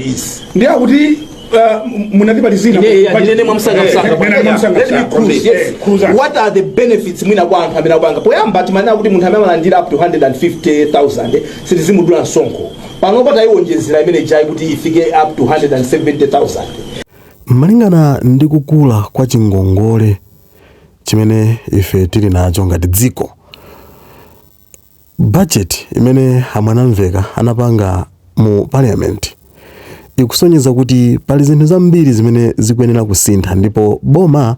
Yes. Ndiye kuti munatipatizina. Ndinene mwamsangamsanga. Nena mwamsangamsanga. Let me cruise, yes. Cruise. What are the benefits mwina kwa anthu amene akupanga? Poyamba timanena kuti munthu amene amalandira up to 150,000 sitizimudula msonkho. Panopa tayiwonjezera imene jayi kuti ifike up to 170,000. Malingana ndi kukula kwa chingongole chimene ife tili nacho ngati dziko, budget imene a Mwanamveka anapanga mu parliament ikusonyeza kuti pali zinthu zambiri zimene zikuyenera kusintha, ndipo boma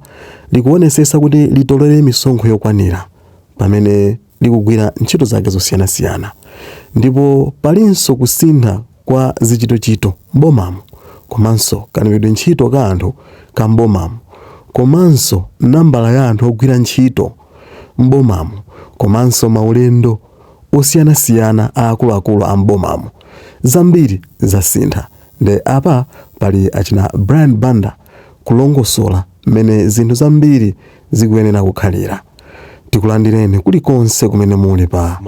likuonesesa kuti litolere misonkho yokwanira pamene likugwira ntchito zake zosiyanasiyana. Ndipo palinso kusintha kwa zichitochito m'bomamo, komanso kalembedwe ntchito ka anthu ka m'bomamo, komanso nambala ya anthu ogwira ntchito m'bomamo, komanso maulendo osiyanasiyana a akuluakulu a m'bomamo. Zambiri zasintha. Nde apa pali achina Brian Banda kulongosola mmene zinthu zambiri zikuyenera kukhalira. Tikulandireni kulikonse kumene muli pa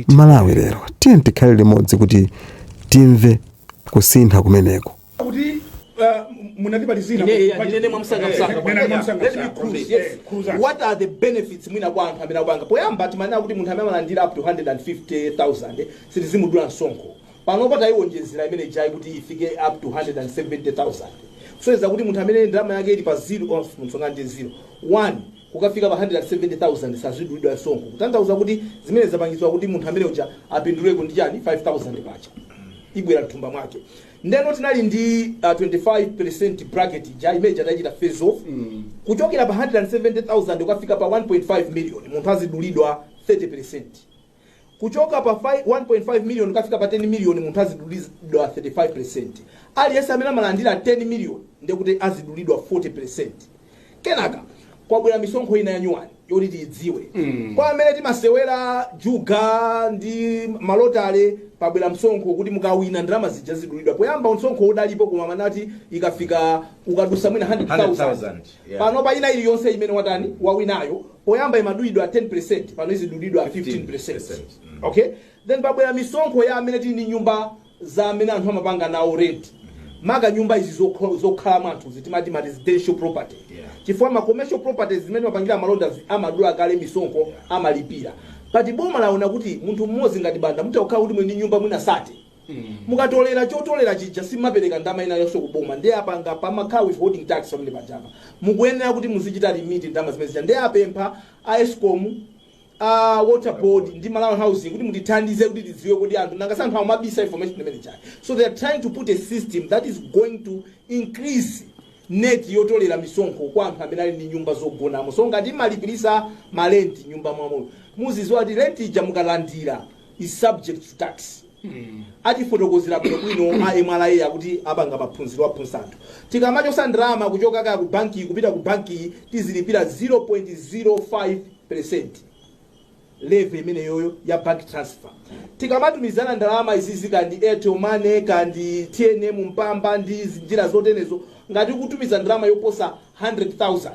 Malawi Lero. Tiye tikhale limodzi kuti timve kusintha kumeneko. Kuti munatipatizina. Ndinene mwamsangamsanga. Nena mwamsangamsanga. Let me cruise, yes. Cruise. What are the benefits mwina kwa anthu amene akupanga? Poyamba timanena kuti munthu amene amalandira up to 150,000 sitizimudula msonkho. Panopa tayiwonjezera imene jayi kuti ifike up to 170,000, kusonyeza kuti munthu amene ndalama yake ili pa 0, oh, msonga ndi 0 1 kukafika pa 170,000 sazidulidwa msonkho, kutanthauza kuti zimene zapangizwa kuti munthu amene uja apinduleko ndi chani? 5000 pacha ibwera mthumba mwake. Ndeno tinali ndi 25% bracket ija imene tachita phase off. Kuchokera pa 170,000 kukafika pa 1.5 million, munthu azidulidwa 30%. Kuchoka pa 1.5 million kukafika pa 10 million, munthu azidulidwa 35%. Aliyense amene amalandira 10 million ndekuti azidulidwa 40%. Kenaka kwabwera misonkho ina yanyuwani yoti tiyidziwe. Kwa amene timasewera juga ndi malotale, pabwera msonkho kuti mukawina ndalama zija zidulidwa. Poyamba msonkho udalipo, koma manati ikafika ukadusa mwina 100,000. 100,000, yeah. Pano pa ina iliyonse imene watani wawinayo, poyamba imadulidwa 10%, pano izidulidwa 15%. 15%. Okay, then pabwera misonkho ya amene tili ndi nyumba za amene anthu amapanga nawo rent, maka nyumba izi zokhala anthu zitimati ma residential property, chifukwa ma commercial properties zimene mapangira malonda amadula kale misonkho, amalipira. Pati boma laona kuti munthu mmodzi ngati Banda mutakhala kuti muli ndi nyumba mwina 30, mukatolera chotolera chija simapereka ndalama ina yonse kuboma. Ndiye apanga pamakhala withholding tax pamene pajapa, mukuyenera kuti muzichita remit ndalama zimene zija. Ndiye apempha a ESCOM, a Water Board ndi Malawi Housing kuti mutithandize kuti tidziwe kuti anthu nanga anthu amabisa information imene chayi. So they are trying to put a system that is going to increase net yotolera misonkho kwa anthu amene ali ndi nyumba zogonamo. So ngati malipirisa malenti nyumba mwamoyo, muzidziwa kuti rent ija mukalandira is subject to tax. Atifotokozera bwinobwino a MRA akuti apanga maphunziro aphunzitsa anthu. Tikamachosa ndalama kuchoka kaya ku banki kupita ku banki, tizilipira 0.05% levy imeneyoyo ya bank transfer. Tikamatumizana ndalama izizi kandi Airtel Money, kandi TNM Mpamba ndi njira zotenezo, ngati kutumiza ndalama yoposa 100,000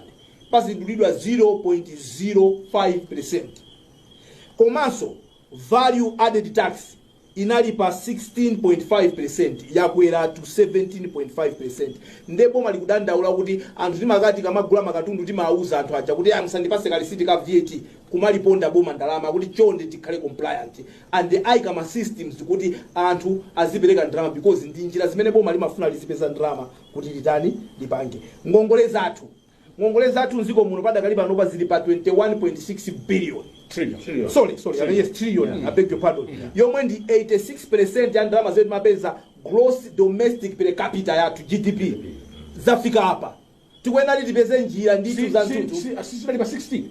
pazidulidwa 0.05%. Komanso value added tax inali pa 16.5%, yakwera to 17.5%. Nde boma likudandaula kuti anthu timakati kamagula makatundu timawuza anthu aja kuti, "Ah, musandipase kalisiti ka VAT," kumaliponda boma ndalama, kuti chonde tikhale compliant, and ayika ma systems kuti anthu azipereka ndalama, because ndi njira zimene boma limafuna lizipeza ndalama kuti litani, lipange. Ngongole zathu mdziko muno padakali panopa zili pa 21.6 billion. Trillion. Sorry, sorry, I mean, yes, trillion, I beg your pardon, yomwe ndi 86% ya ndalama zetu mapeza gross domestic per capita yathu, GDP. Zafika apa, tikuyenera tipeze njira ndithu za mtutu. Sisipali pa 16?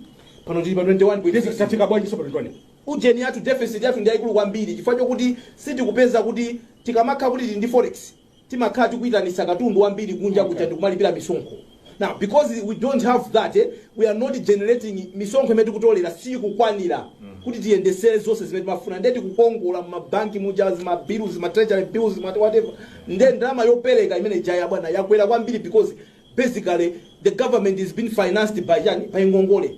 Pano tili pa 21.6. Tafika bwanji so pa 21? Ujeni yathu, deficit yathu ndi yayikulu kwambiri chifukwa chokuti sitikupeza kuti tikamakhala kuti tili ndi forex, timakhala tikuyitanisa katundu wambiri kunja kuja ndikumalipira misonkho. Now because we don't have that, we are not generating. Misonkho imene tikutolera sikukwanira kuti tiyendesere zonse zimene timafuna. Ndiye tikukongola mmabanki muja, zima bills, ma treasury bills, ma whatever. Ndiye ndalama yopereka imene ijaya bwana yakwera kwambiri because basically the government is being financed by chani? By ngongole.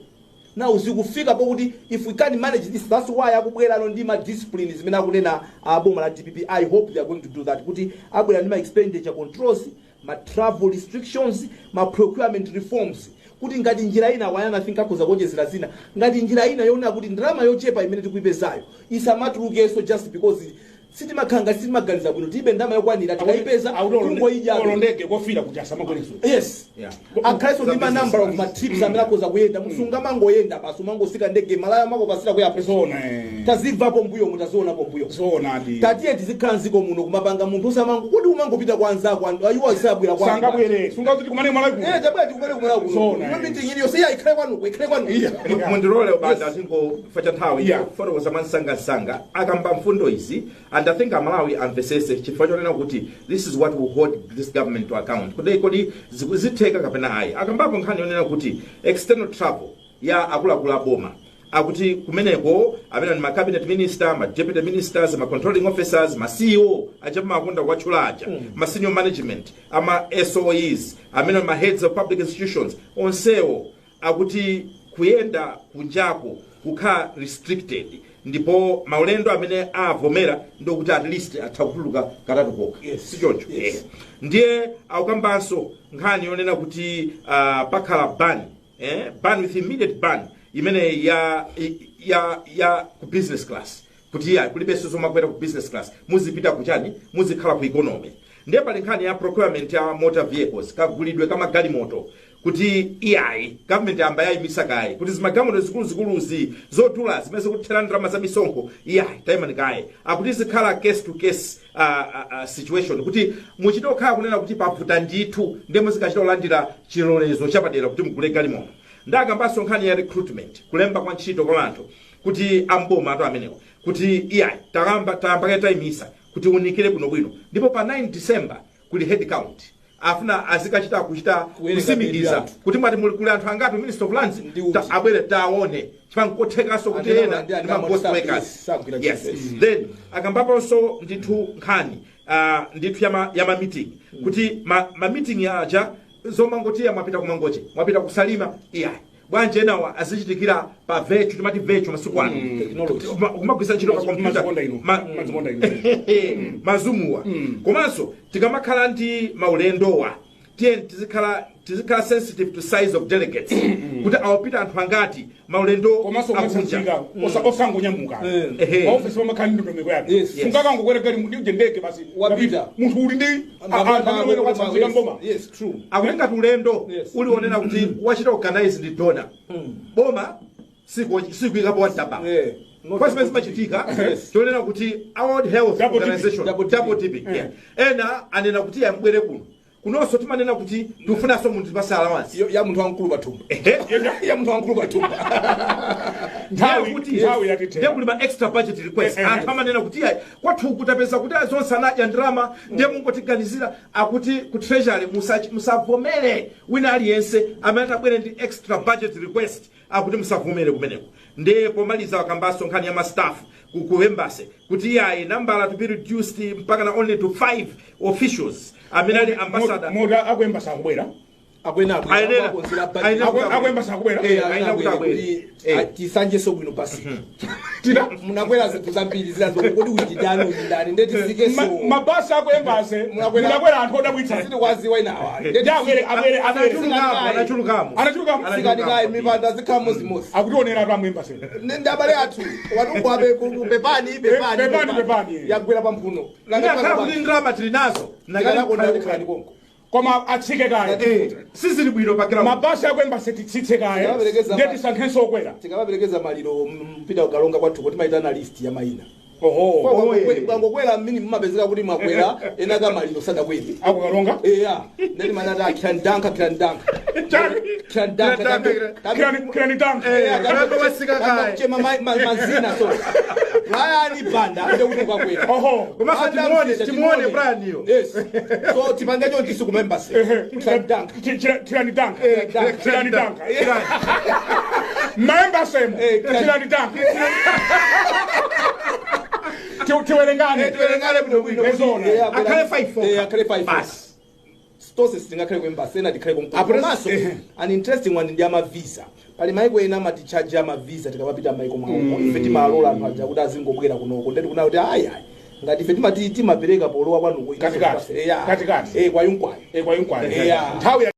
Now zikufika pokuti if we can manage this, that's why akubwerano ndi ma discipline zimene akunena aboma la DPP. I hope they are going to do that, kuti abwera ndi ma expenditure controls, ma travel restrictions, ma procurement reforms, kuti ngati njira ina wayana think akhoza kuonjezera zina, ngati njira ina yoona kuti ndalama yochepa imene tikuipezayo isamatulukenso just because sitimakhanga, sitimaganiza bwino, tilibe ndalama yokwanira, tikayipeza tungoidya. Ndege kofira kuti asamagwereso. Yes. Akhalenso ndi ma number of ma trips amene akhoza kuyenda. Musungamangoyenda basi, umangosika ndege malaya mako pasira kuyapo. Zona, eh. Tazimvapo mbuyo, mutazionapo mbuyo. Zona adi. Tatiye tizikhala mdziko muno kumapanga munthu usamango kuti umangopita kwa anzako, iwo asabwera kwa Sangabwere, sungazoti kumane Malawi kuno. Eh, tabwera tikumane kumene kuno. Zona, Ino eh. meeting iliyonse iya ikhale kwanuko, ikhale kwanuko. Mundilole ubanda zingofa cha nthawi kufotokoza mwansangasanga. Akamba mfundo izi, and I think Amalawi amvesese, chifukwa chonena kuti this is what will hold this government to account, kodi zitheka kapena ayi. Akambapo nkhani yonena kuti external travel ya akuluakulu aboma, akuti kumeneko amene ni ma cabinet minister, ma deputy ministers, ma controlling officers, ma CEO aja makunda kwatchula aja, ma senior management ama SOEs, amene ma heads of public institutions onsewo, akuti kuyenda kunjako kukhala restricted, ndipo maulendo amene avomera ndokuti at least atha kutuluka katatu kokha. Sichoncho? Yes. Eh. Ndiye akukambanso nkhani yonena kuti pakhala ban, ban with immediate ban imene ya ku business class, kuti ya kulibenso zomakwera ku business class, muzipita kuchani, muzikhala ku economy. Ndiye pali nkhani ya procurement ya motor vehicles, kagulidwe kamagalimoto, kuti iyayi, government yamba yayimisa kaye kuti zimagalimoto zikuluzikuluzi zodula zimene zikuthera ndalama za misonkho, iyayi, tayimani kaye. Akuti zikhala case to case situation, kuti muchite okhala kunena kuti pavuta ndithu, ndiye muzikachita kulandira chilolezo chapadera kuti mugule galimoto. Ndakambanso nkhani ya recruitment, kulemba kwa ntchito kwa anthu, kuti amboma ato amenewa, kuti iyayi, tayamba kaye tayimisa kuti unikire bwinobwino. Ndipo pa 9 December kuli head count, afuna azikachita kuchita Kuwerenga kusimikiza anthu. kuti mwati muli kuli anthu angati, Minister of Lands Ndi uti. abwere taone, chifukwa nkothekanso kuti Anthu ena ndi ndi ma ghost workers. sagwira Yes. ntchito. Then akambaponso ndithu nkhani ndithu yama meeting, kuti ma meeting aja zomangotiya mwapita kumangoche, mwapita kusalima, iyayi, bwanji enawa azichitikira pa virtual, timati virtual masiku ano. Technology. Kumagwisa ntchito pa computer. Mazikonda inu. Mazikonda inu. Ma Zoom-wa. Komanso tikamakhala ndi maulendowa, tiye tizikhala sensitive to size of delegates, kuti awapita anthu angati maulendo Komanso akunja. umatsanzika osangonyamuka. Maofisi pamakhala ndi ndondomeko yake. Sungakangokwera gali ndije ndege basi. Wapita. Munthu uli ndi anthu amene kwatsanzika mboma. Yes, true. Akuti ngati ulendo ulionena kuti wachita organize ndi donor, boma sikuyikapo wadaba. Not Kwa zimene zimachitika, chonena kuti World Health Double dipping. Organization, Double double dipping, yeah. Ena anena kuti yambwere kuno, kunonso timanena kuti tikufunanso munthu tipase allowance. Ya munthu wamkulu pathumba. Ya munthu wamkulu pathumba. Nthawi Ndiye kuti nthawi yatithera. ndiye kuli ma extra budget request. Anthu amanena kuti ayi, kwathu kutapeza kuti zonse anadya ndalama, ndiye mungotiganizira. Akuti ku treasury musavomere wina aliyense amene atabwere ndi extra budget request, akuti musavomere kumeneko. Ndiye pomaliza wakambanso nkhani ya ma staff ku embassy, kuti iyayi, nambala to be reduced mpaka na only to 5 officials amene ali ambassador. Mota aku embassy akubwera. Akwena Ayenera Aku embassy akubwera. Ayenera kuti abwere. Tisanjeso bwino pasi. Tina munakwera zinthu zambiri zina zokuti uchi ndani, uchi ndani, ndeti tisikeso. Mabasi aku embassy munakwera anthu odabwitsa. Sitikuwaziwa inawa. Ndi abwere, abwere, abwere. Anachulukamo, anachulukamo. Anachulukamo. Sikatikayi mipanda zikhala mozimozi. Akutionera atu amu embassy. Ndi abale athu watukwabe pepani, pepani. Pepani, pepani. Yagwera pamphuno. Inakhala kuti ndalama tili nazo, Tikanakonda konko. Koma atsike kaye. Sizili bwino pa ground. Mabasi aku embassy titsitse kaye. Tikawaperekeza Ndiye tisankhenso okwera. Tikamaperekeza maliro mpita ukalonga kwathu kuti maitana list ya mayina. Oho. Kwangokwera mmini mumapezeka kuti mwakwera ena ka maliro sadakwere. Akukalonga. Eya, ndeti manati akhirandanka, khirandanka, khirandanka. Kirani tanka. Wasika kaye. Chema mazina, so Brian Banda ndekuti ukakwera. Oho. Komanso timuone, timuone Brian iyo. Yes, so tipange chonchisu ku embassy, khirandanka. Tirani tanka. Tirani tanka. Ma embassy-mo. Tirani tanka. Tiwerengane. Tiwerengane bwino bwino. Ezona. Akhale 5. Akhale 5. Basi. Tonse sitingakhale ku embassy, ena tikhale A komanso an interesting one ndi amavisa. Pali maiko ena amatichaji amavisa tikamapita maiko mwawo. Ife timalola anthu aja kuti azingobwera kunoko, ndeti kuna kuti ayi ayi, ngati ife timati timapereka polowa kwanuko. Katikati. Katikati. Kwayunkwayo. Kwayunkwayo. Yeah. Nthawi ya